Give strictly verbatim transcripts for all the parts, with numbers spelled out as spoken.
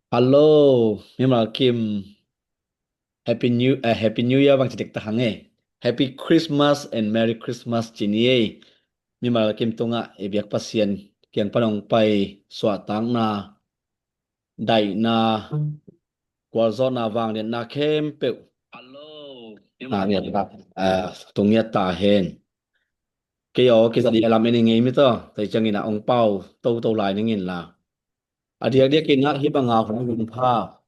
Hello, mimal kim. Happy New, eh, Happy New Year bang ci dek ta hang e. Happy Christmas and Merry Christmas ci ni e. Mimal kim tungah i biak Pasian kiang pan hong pai suahtakna, daihna, gualzawhna, vangliatna khempeuh. Hello. Ah, ngiat ta. Ah, tung ngiat ta hen. Kei aw, kei zat i lam en i ngei mi taw. Tua ciangin ah hong pau toto lai ning in la. A diakdiakin ah hih banga hun hun pha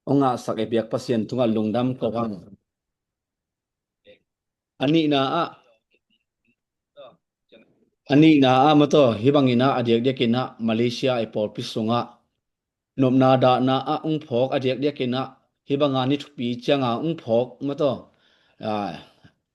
hong ngahsak e, biak Pasian tungah lungdam ko hang. A nihna ah, a nihna ah maw taw, hih bangin ah a diakdiakin ah Malaysia i pawlpi sungah nopna dahna ah hong phawk, a diakdiakin ah hih banga ni thupi cianga hong phawk maw taw. Ah,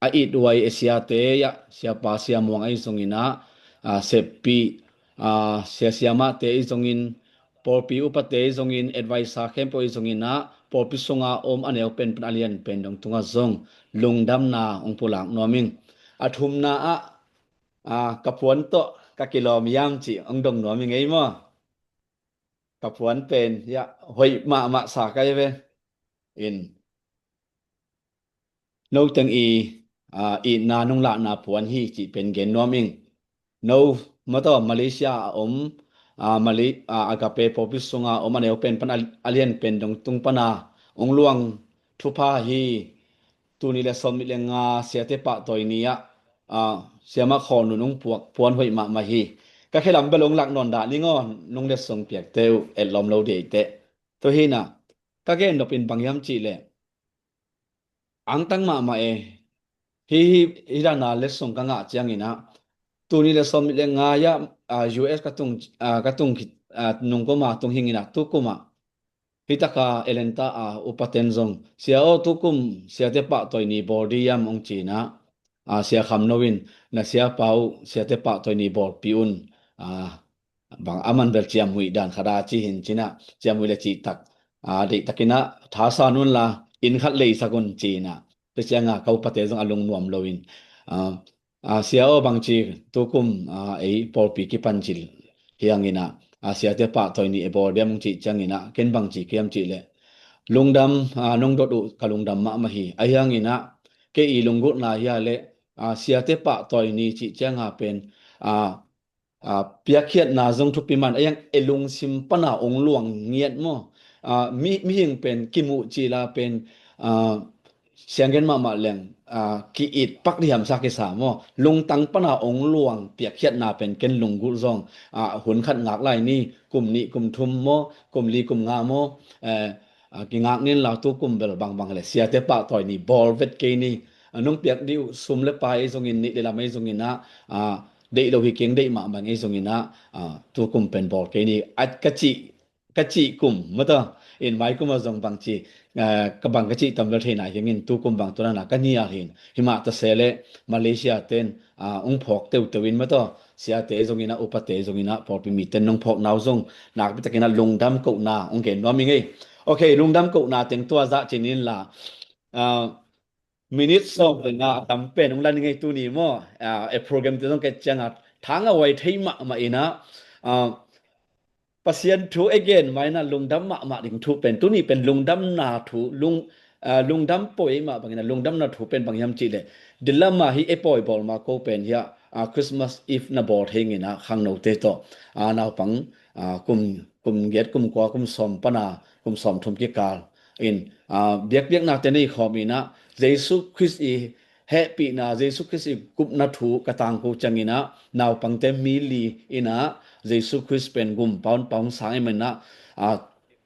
a it huai e, siate ah, siapa Sia Muang ahi zongin ah, ah, seppih, ah, sia siamahte ahi zongin, pawlpi upate ahi zongin, advisor khempeuh ahi zongin ah, pawlpi sunga om a neu pen pan a lian pen dong tungah zong lungdamna hong pulak nuam ing. A thumna ah, ah, ka puan tawh ka kilawm hiam cih hong dong nuam ing ei maw. Ka puan pen hiah hoih mahmah sa ka hi ve. In no teng i, ah, itna nong lahna puan hi cih pen gen nuam ing. No maw taw, Malaysia a om, ah, Malay-, ah, Agape pawlpi sunga om a neu pen pan a, a lian pen dong tung pana hong luang thupha hi. Tuni le sawm nih le nga siate pahtawi ni ah, ah, siamah khawnun hong puak puan hoih mahmah hi. Ka khelam bel hong lak nawn dah ning aw, nong letsong piakte uh etlawm lo dei teh. Tua hi nah, ka gen nopin bang hiam cih leh, angtang mahmah e. Hih, hih, hih dana letsong ka ngah ciangin ah, tuni le sawm nih le nga ah, ah, U S ka tung, ah, ka tung khit, ah, nungkuma tung hingin ah, tukum ah hih taka Atlanta a upaten zong, Sia aw, tukum siate pahtawi ni bawl di hiam, hong ci nah, ah, Sia Kham No in, na siapa uh siate pahtawi ni bawlpih un, ah, bang a man bel ciamhuih dan khat a ci hi in ci nah, ciamhuih le cihtak, ah, deihtakin ah thasa un la, inn khat leisak un ci nah. Tua cianga ka upate zong a lungnuam loin, ah, ah, Sia aw, bangci tukum, ah, ei pawlpi kipan cil hi hangin ah, ah, siate pahtawi ni e bawl diam, hong cih ciangin ah, ken bangci ka hiam cih leh, lungdam, ah, nong dot uh ka lungdam mahmah hi. Ahi hangin ah kei i lunggulhna hi a leh, ah, siate pahtawi ni cih cianga pen, ah, ah, piakkhiatna zong thupi man, ahi hang e lungsim pana hong luang ngiat maw. Ah, mi, mihing pen kimuh cila pen, ah, sianggen mahmah leng, ah, ki-it pak diamsa kisa maw. Lungtang pana hong luang piakkhiatna pen ken lunggulh zong, ah, hun khat ngak lai ni, kum nih kum thum maw, kum li kum nga maw, eh, ah, kingak nin la, tukum bel bangbang le siate pahtawi ni bawl vet kei ni. Ah, nong piak dih uh sum le pai ahi zongin, nih le lam ahi zongin ah, ah, deih lo hi keng, deih mahmah ahi zongin ah, ah, tukum pen bawl kei ni. Ah, ka cih, ka cih kum maw taw, in mai kum a zong bangci, ah, ka bang ka cih tam bel thei nai keng in, tukum bang tua na ka nial hi in. Himah ta se leh Malaysia ten, ah, hong phawk teuteu in maw taw, siate zongin ah, upate zongin ah, pawlpi miten nong phawk nau zong nakpi takin ah lungdam kohna hong gen nuam ing ei. Ok, lungdam kohna teng tua zah ci nin la, ah, minute sawm le nga a tam pen hong la ning ei tuni maw. Ah, e program te zong ket cianga thang a huai thei mahmah in ah, ah, Pasian thu e gen ma in ah lungdam mahmah ding thu pen, tuni pen lungdamna thu, lung, ah, lungdam poi mah bangin ah lungdamna thu pen bang hiam cih leh, dilam ah hih e pawi bawl ma ko pen hiah, ah, Christmas Eve na bawl thei ing in ah, khangnote tawh, ah, naupang, ah, kum, kum giat, kum kua, kum sawm pana kum sawm thum kikal in, ah, biakpiaknate nei khawm in ah, Jesu Khrist i hehpihna, Jesu Khrist i gupna thu ka tangko ciangin ah, naupangte mi li in ah, Jesu Khrist pen gumpa honpa hong sang ahih manin ah, ah,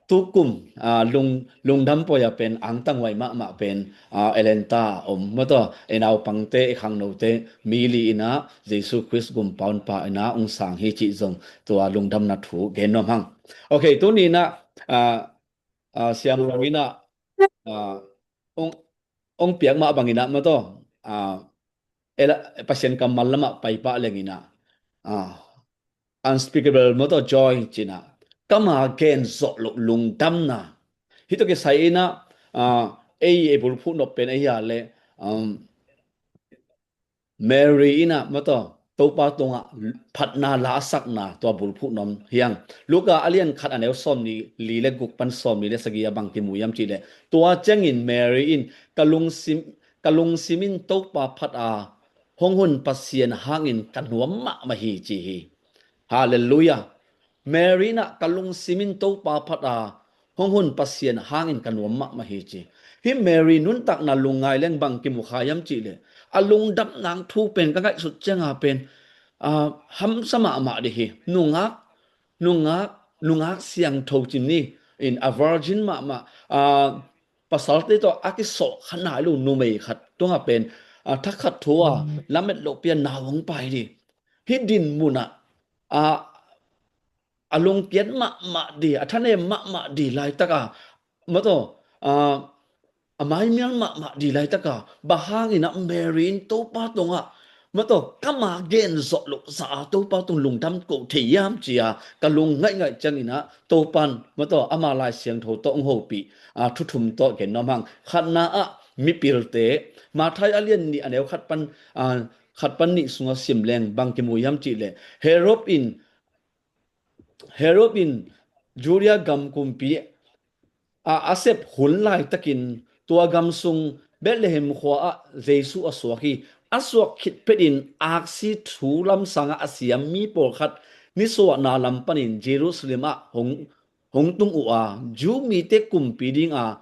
tukum, ah, lung, lungdam poi a pen angtang huai mahmah pen, ah, Atlanta a om maw taw, e naupangte, e khangnote mi li in ah, Jesu Khrist gumpa honpa in ah hong sang hi cih zong tua lungdamna thu gen nuam hang. Ok, tuni in ah, ah, ah, Sia Muang in ah, ah, hong, hong piak mah bangin ah maw taw, ah, ela, Pasian kammal lamah pai pah leng in ah, ah, unspeakable maw taw joy ci in ah, kam a gen zawh loh lungdamna. Hih tawh kisai in ah, ah, ei, ei bulphuh nop pen ahi a leh, um, Mary in ah maw taw, Topa tungah phatna la a sakna tua bulphuh nuam hi hang. Luka a lian khat a neu sawm ni li le guk pan sawm ni le sagih ah bang kimu hiam cih leh, tua ciangin Mary in ka lungsim, ka lungsim in Topa phat a, hong hun Pasian hangin ka nuam mahmah hi ci hi. Halleluiah. Mary in ah ka lungsim in Topa phat a, hong hun Pasian hangin ka nuam mahmah hi ci. Hih Mary nuntakna lungngai leng bang kimu kha hiam cih leh, a lungdam nang thu pen ka ngaihsut cianga pen, ah, hamsa mahmah dih hi. Nungak, nungak, nungak siangtho ci ni in a virgin mahmah, ah, pasalte tawh a kisawh kha nai lo numei khat tungah pen, ah, thakhat thu a lamet lohpi a nau hong pai dih. Hih din munah, ah, a lungkiat mahmah dih, a thanem mahmah dih laitaka, mataw, ah, a maimial mahmah dih laitaka, bang hangin ah Mary in Topa tungah, mataw, kama gen zawh loh sa a Topa tung lungdam ko thei hiam ci a ka lung ngaihngaih ciangin ah Topan, mataw, ama Lai Siangtho tawh hong hopih, ah, thu thum tawh gen nuam hang. Khatna ah mipilte, Matthai a lian nih a neu khat pan, ah, khat pan nih sungah sim leng bang kimu hiam cih leh, Herod in Herod in Judea gam kumpi a, a sep hun laitakin tua gam sung Bethlehem khua ah Jesu a suak hi. A suak khit phetin aksi thu lamsang ah a siam mi pawlkhat nisuahna lam panin Jerusalem ah hong, hong tung uh a, Jew mite kumpi ding a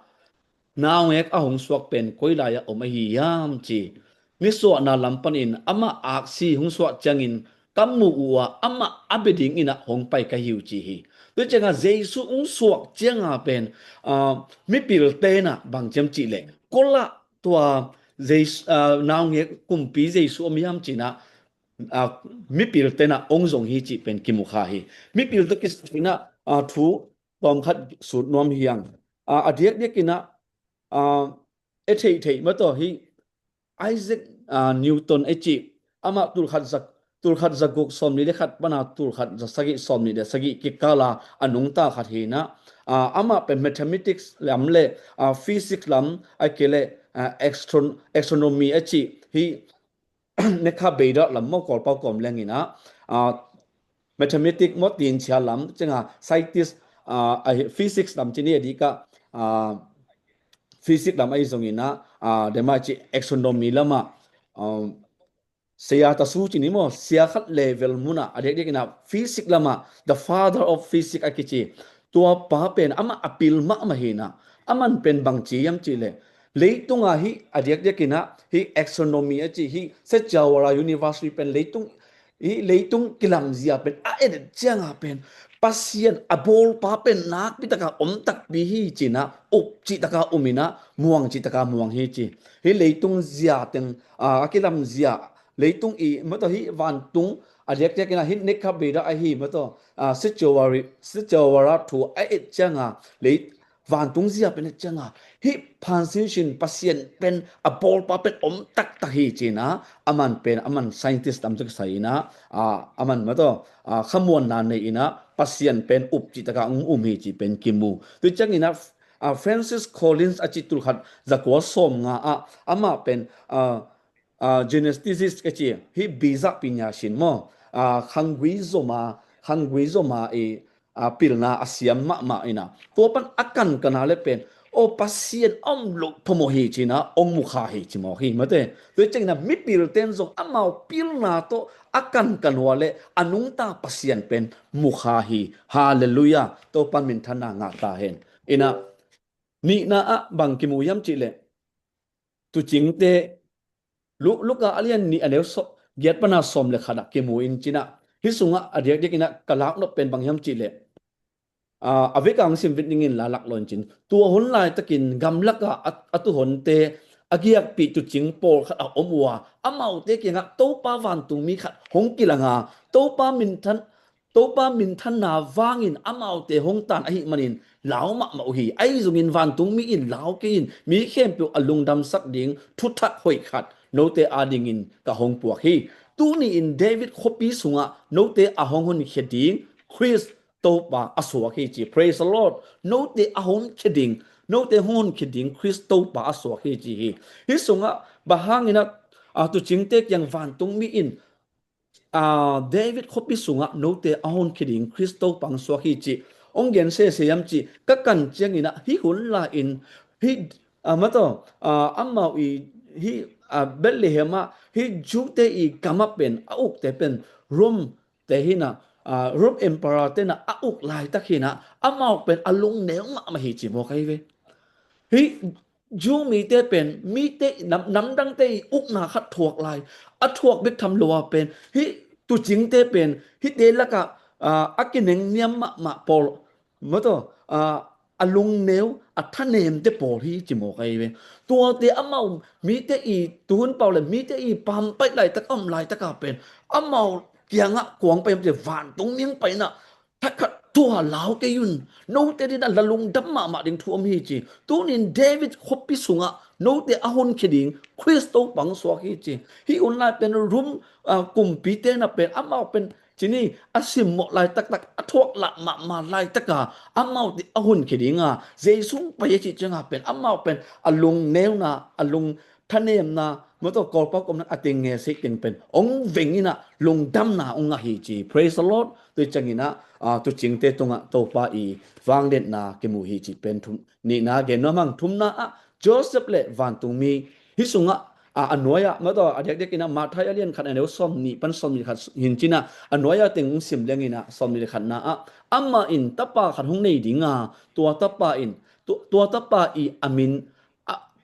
naungek a hong suak pen koi lai-ah om ahi hiam ci. Nisuahna lam panin amah aksi hong suah ciangin ka muh uh a, amah a bia dingin ah hong pai ka hi uh ci hi. Tua ciangah Jesu hong suak cianga pen, ah, mipilte in ah bang ci hiam cih leh, koi ah tua Jesu, ah, naungek kumpi Jesu om hiam ci-in ah, ah, mipilte in ah hong zong hi cih pen kimu kha hi. Mipilte kisai in ah, ah, thu tawmkhat sut nuam hi hang. Ah, a diakdiakin ah, ah, e theihtheih mataw hi Isaac, ah, Newton e cih, amah tulkhat za, tulkhat zaguk sawmli le khat pana tulkhat zasagih sawmli le sagih kikala a nungta khat hi-in ah, ah, amah pen mathematics lam le, ah, physics lam a kei le, ah, astron-, astronomy e cih hi Nekha Beida lam maw Kawlpau kawm lengin ah, ah, mathematics maw tinchia lam cianga scientist, ah, a hi, physics lam ci ni a dikah, ah, physics lam ahi zongin ah, ah, dema ci astronomy lamah, ah, saya tasu ci ni maw, sia khat level munah a diakdiakin ah physics lamah the father of physics a kici. Tua pa pen amah a pil mahmah hi-in ah, aman pen bang ci hiam cih leh, leitunga hi a diakdiakin ah hi astronomy a ci hi Seciawara University pen leitung, hi leitung kilamzia pen a et cianga pen Pasian a bawlpa pen nakpi taka om takpi hi ci-in ah, up cih taka um in ah, muang cih taka muang hi ci. Hi leitung zia teng, ah, a kilamzia, leitung i mataw hi vantung a diakdiakin ah hi Nekha Beida ahi mataw, ah, Seciawari, Seciawara thu a et cianga lei vantung zia pen et cianga hi phansin sin Pasian pen a bawlpa pen om taktak hi ci-in ah, aman pen aman scientist lam tawh kisai-in ah, ah, aman mataw, ah, khamuanna nei-in ah Pasian pen up cih taka hong um hi cih pen kimu. Tua ciangin ah, ah, Francis Collins a cih tulkhat zakua sawmnga ah amah pen, ah, ah, geneticist ka ci hi, bizah pinya sin maw, ah, khanggui zoma, khanggui zoma i, ah, pilna a siam mahmah in ah, tua pan a kankana le pen, aw Pasian a om loh phamawh hi ci-in ah hong mukha hi ci mawk hi mate. Tua ciangin ah mipilte in zong amau pilna tawh a kankan uh a le a nungta Pasian pen mukha hi. Halleluiah. Topan minthanna ngah ta hen. In ah nihna ah bang kimu hiam cih leh, tuucingte, Lu-, Luka a lian nih a neu sawm, giat pana sawm le khat ah kimu in ci-in ah, hih sungah a diakdiakin ah ka laknop pen bang hiam cih leh, ah, a vekpi-a hong sim vit ning in la lak lo in cin. Tua hun laitakin gamlakah a, a tuuhonte a giakpih tuucing pawlkhat a om uh a, amaute kiangah Topa vantungmi khat hong kilang a, Topa minthan Topa minthanna vangin amaute hong tan ahih manin lau mahmah uh hi. Ahi zongin vantungmi in lau kei in, mi khempeuh a lungdamsak ding thuthak hoih khat note adingin ka hong puak hi. Tuni-in David khuapi sungah note a hong honkhia ding Khrist Topa a suak hi ci. Praise the Lord. Note a honkhia ding, note hong honkhia ding Khrist Topa a suak hi ci hi. Hih sungah bang hangin ah, ah, tuucingte kiang vantungmi in David khuapi sungah note a honkhia ding Khristo pangsuak hi cih hong gen sese hiam cih ka kan cianginah hih hun lai-in hih, mataw, amau i hih Bethlehem ah hih Jew-te i gamah pen a ukte pen Rome te hinah, Rome Emperor tenah a uk laitak hinah amau pen a lungneu mahmah hi ci mawk ahi ve. Hih Jew mite pen mite namdangte i ukna khat thuak lai, a thuak bek tham lo a pen hih tuucingte pen hihte lakah a kinengniam mahmah pawl, mataw, a lungneu a thanemte pawl hi ci mawk ahi ve. Tuate amau mite i tuhun pau le mite i pampaih laitak a om laitaka pen amau kiangah kuang pai amte vantung miang painah thakhat tua lau kei un. Note dinah la lungdam mahmah ding thu om hi ci. Tunin David khuapi sungah note a honkhia ding Khristo pangsuak hi ci. Hih hun lai pen Rome kumpite na pen amau pen cini a simmawh laitaktak a thuak lah mahmah laitaka amaute a honkhia dinga Jesu pai a cih cianga pen amau pen a lungneuna a lung thanemna, mataw, Kawlpau komna a teng nge sei teng pen hong veng inah lungdamna hong ngah hi ci. Praise the Lord. Tui cianginah tuucingte tungah Topa i vangliatna kimu hi cih pen thum, nihna gen nuam hang. Thumna ah Joseph le vantungmi hih sungah a nuai-ah, mataw, a diakdiak inah Matthai a lian khat a neu sawm nih pan sawm nih khat hin cinah a nuai-ah teng hong sim lianginah sawm nih le khatna ah amah in tapa khat hong nei dinga tua tapa in tua tapa i a min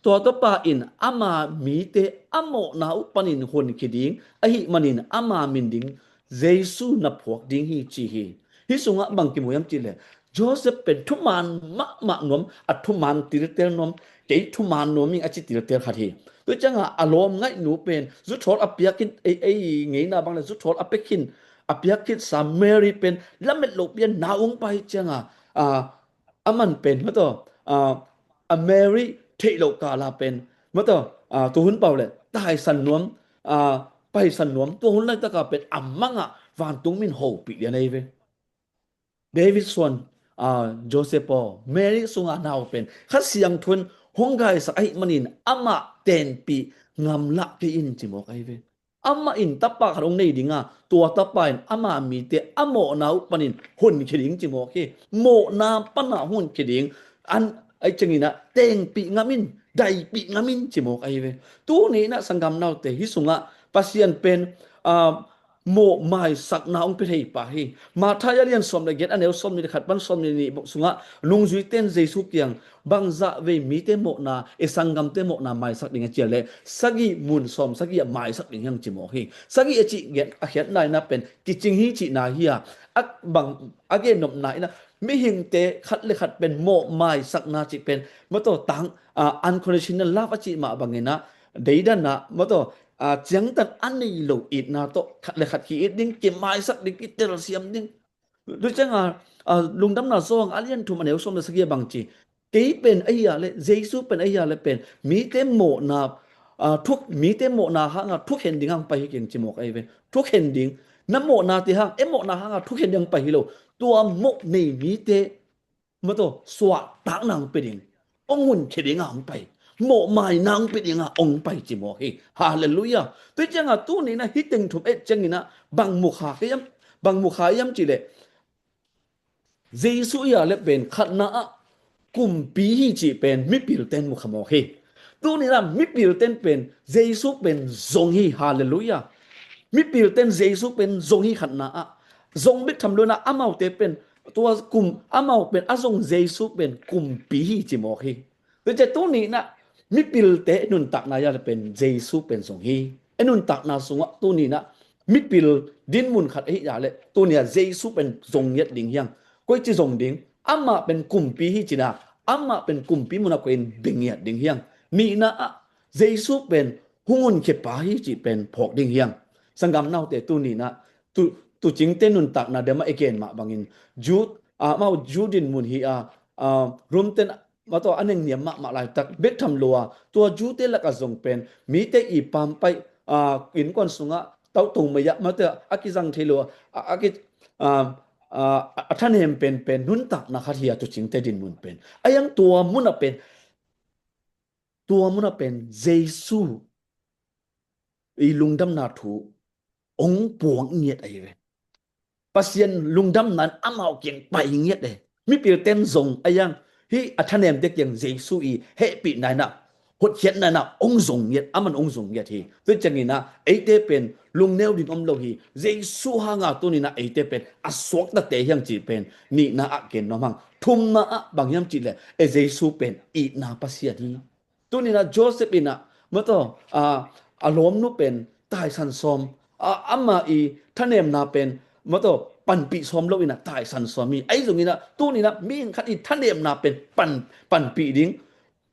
tua tapa in ama mite a mawhna uh panin honkhia ding ahih manin ama min ding Jesu na phuak ding hi ci hi. Hih sungah bang kimu hiam cihleh Joseph pen thuman mahmah nuam, a thuman tiltel nuam, kei thuman nuam ing a ci tiltel khat hi. Tua cianga a lawm ngaihnu pen zuthawl a piak in ei, ei ngeina bang le zuthawl a pek in a piak khitsa Mary pen lamet loh pian nau hong pai cianga a a man pen, mataw, a Mary theih loh kala pen, mataw, tuhun pau le taisan nuam, paisan nuam, tua hun laitaka pen a mangah vantung min hopih lian ahi ve. David suan Joseph aw, Mary sunga nau pen Kha Siangtho in hong gaisak ahih manin amah tenpih ngamlah kei in ci mawk ahi ve. Amah in tapa khat hong nei dinga tua tapa in ama mite a mawhna uh panin honkhia ding ci mawk hi. Mawhna pana honkhia ding an ai cianginah tengpih ngam in, daipih ngam in ci mawk ahi ve. Tuninah sanggamnaute hih sungah Pasian pen mawh maisakna hong pia thei pa hi. Matthai a lian sawm le giat a neu sawm nih le khat pan sawm nih nih sungah nungzuite in Jesu kiang bangzah vei mite mawhna, i sanggamte mawhna maisak ding a ciah leh sagih mun sawm sagih ah maisak ding hiang ci mawk hi. Sagih a cih a khiatna inah pen kicing hi cihna hi a, a bang a gennopna inah mihingte khat le khat pen mawh maisakna cih pen mataw tang unconditional love a cih mah banginah deidanah mataw ciangtan a nei lo itna tawh khat le khat ki-it ding, kimaisak ding, kitelsiam ding. Tua cianga lungdamna zawng a lian thum a neu sawm le sagih a bang ci. Kei pen ahi a le Jesu pen ahi a le pen mite mawhna thuk mite mawhna hanga thukhen ding hang pai hi keng ci mawk ahi ve. Thukhen ding na mawhna te hang e mawhna hanga thukhen ding hang pai hi lo. Tua mawh nei mite mataw suahtakna hong pia ding, hong hunkhia dinga hong pai, mawhmaina hong pia dinga hong pai ci mawk hi. Halleluiah. Tua cianga tuninah hih teng thum et cianginah bang mukha kei hiam, bang mukha hiam cihleh Jesu ia le pen khatna ah kumpi hi cih pen mipilten mukha mawk hi. Tuninah mipilten pen Jesu pen zong hi. Halleluiah. Mipilten Jesu pen zong hi khatna ah zong bek tham lo inah amaute pen tua kum amau pen a zong Jesu pen kumpi hi ci mawk hi. Tua ciah tuninah mipilte nuntakna ia le pen Jesu pen zong hi. E nuntakna sungah tuninah mipil dinmun khat ahi ia le tunia Jesu pen zong ngiat ding hiang. Koici zong ding, amah pen kumpi hi cina, amah pen kumpi muna koiin beng ngiat ding hiang. Nihna ah Jesu pen hung honkhia pa hi cih pen phawk ding hiang. Sanggamnaute tuninah tu tucingte nuntakna dema i gen mah bangin Jew, amau Jew dinmun hi a, Rome ten mataw a nengniam mahmah laitak bek tham lo a tua Jew-te lakah zong pen mite i pampaih innkuan sungah tauto mai ah mataw a kizang thei lo a a thanem penpen nuntakna khat hi a tucingte dinmun pen. A iang tua muna pen tua muna pen Jesu i lungdamna thu ong puang ngiat ahi ve. Pasian lungdamna in amau kiang pai ngiat e. Mipil ten zong a yang, hi a thanemte kiang Jesu i hehpihna in ah, hotkhiatna in ah ong zong ngiat, aman ong zong ngiat hi. Tua ciangin ah eite pen lungneu ding om lo hi. Jesu hanga tuni in ah eite pen a suaktate hiang cih pen nihna ah gen nuam hang. Thumna ah bang hiam cih leh e Jesu pen itna Pasian hi. Tuni in ah Joseph in ah, mataw, a, a lawmnu pen taisan sawm, a, ama i thanemna pen, mataw, panpih sawm lo in ah taisan sawm hi. Ahi zongin ah tuni in ah mi khat i thanemna pen pan, panpih ding,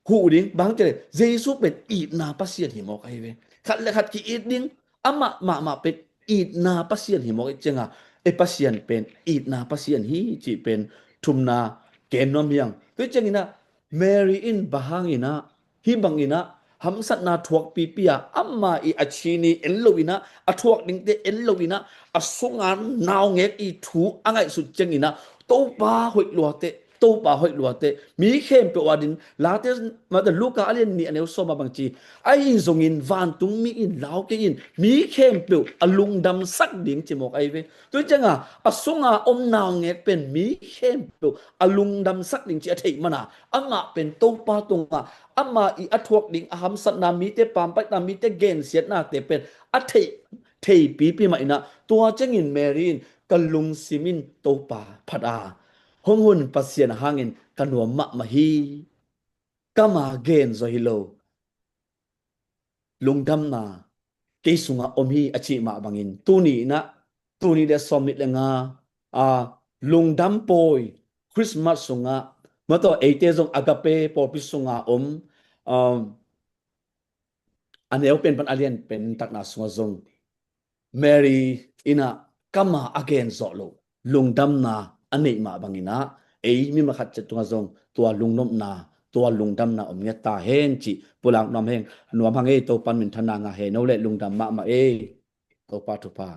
huh ding, bang ci leh Jesu pen itna Pasian hi mawk ahi ve. Khat le khat ki-it ding, amah mahmah pen itna Pasian hi mawk i cianga, e Pasian pen itna Pasian hi cih pen thumna gen nuam hiang. Tua ciangin ah Mary in bang hangin ah, hi bangin ah hamsatna thuak pipi a, ama i a chin i en lo in ah, a thuak dingte en lo in ah, a sunga naungek i thu a ngaihsut ciangin ah, Topa hoih luate, Topa hoih luate, mi khempeuh a din, Late, mataw, Luka a lian nih a neu sawm ah bang ci, ahi zongin vantung mi in lau kei in, mi khempeuh a lungdamsak ding ci mawk ahi ve. Tua cianga a sunga om naungek pen mi khempeuh a lungdamsak ding ci a theih mana, amah pen Topa tungah ama i a thuak ding a hamsatna, mite pampaihna, mite gensiatnate pen a theih, thei pipi mah in ah, tua ciangin Mary in ka lungsim in Topa phat a, hong hun Pasian hangin ka nuam mahmah hi. Kama gen zaw hi lo, lungdamna kei sungah om hi a cih mah bangin, tuni in ah, tuni le sawm nih le nga, a, lungdam pawi Christmas sungah, mataw, eite zong Agape pawlpi sungah om, um, a neu pen pan a lian pen takna sungah zong Mary in ah kama a gen zawh lo, lungdamna a neih mah bangin ah, ei mi mah khat ciat tungah zong tua lungnopna, tua lungdamna om ngiat ta hen cih pulak nuam hang, nuam hang ei. Topa in minthanna ngah hen. No le lungdam mahmah ei. Topa thupha.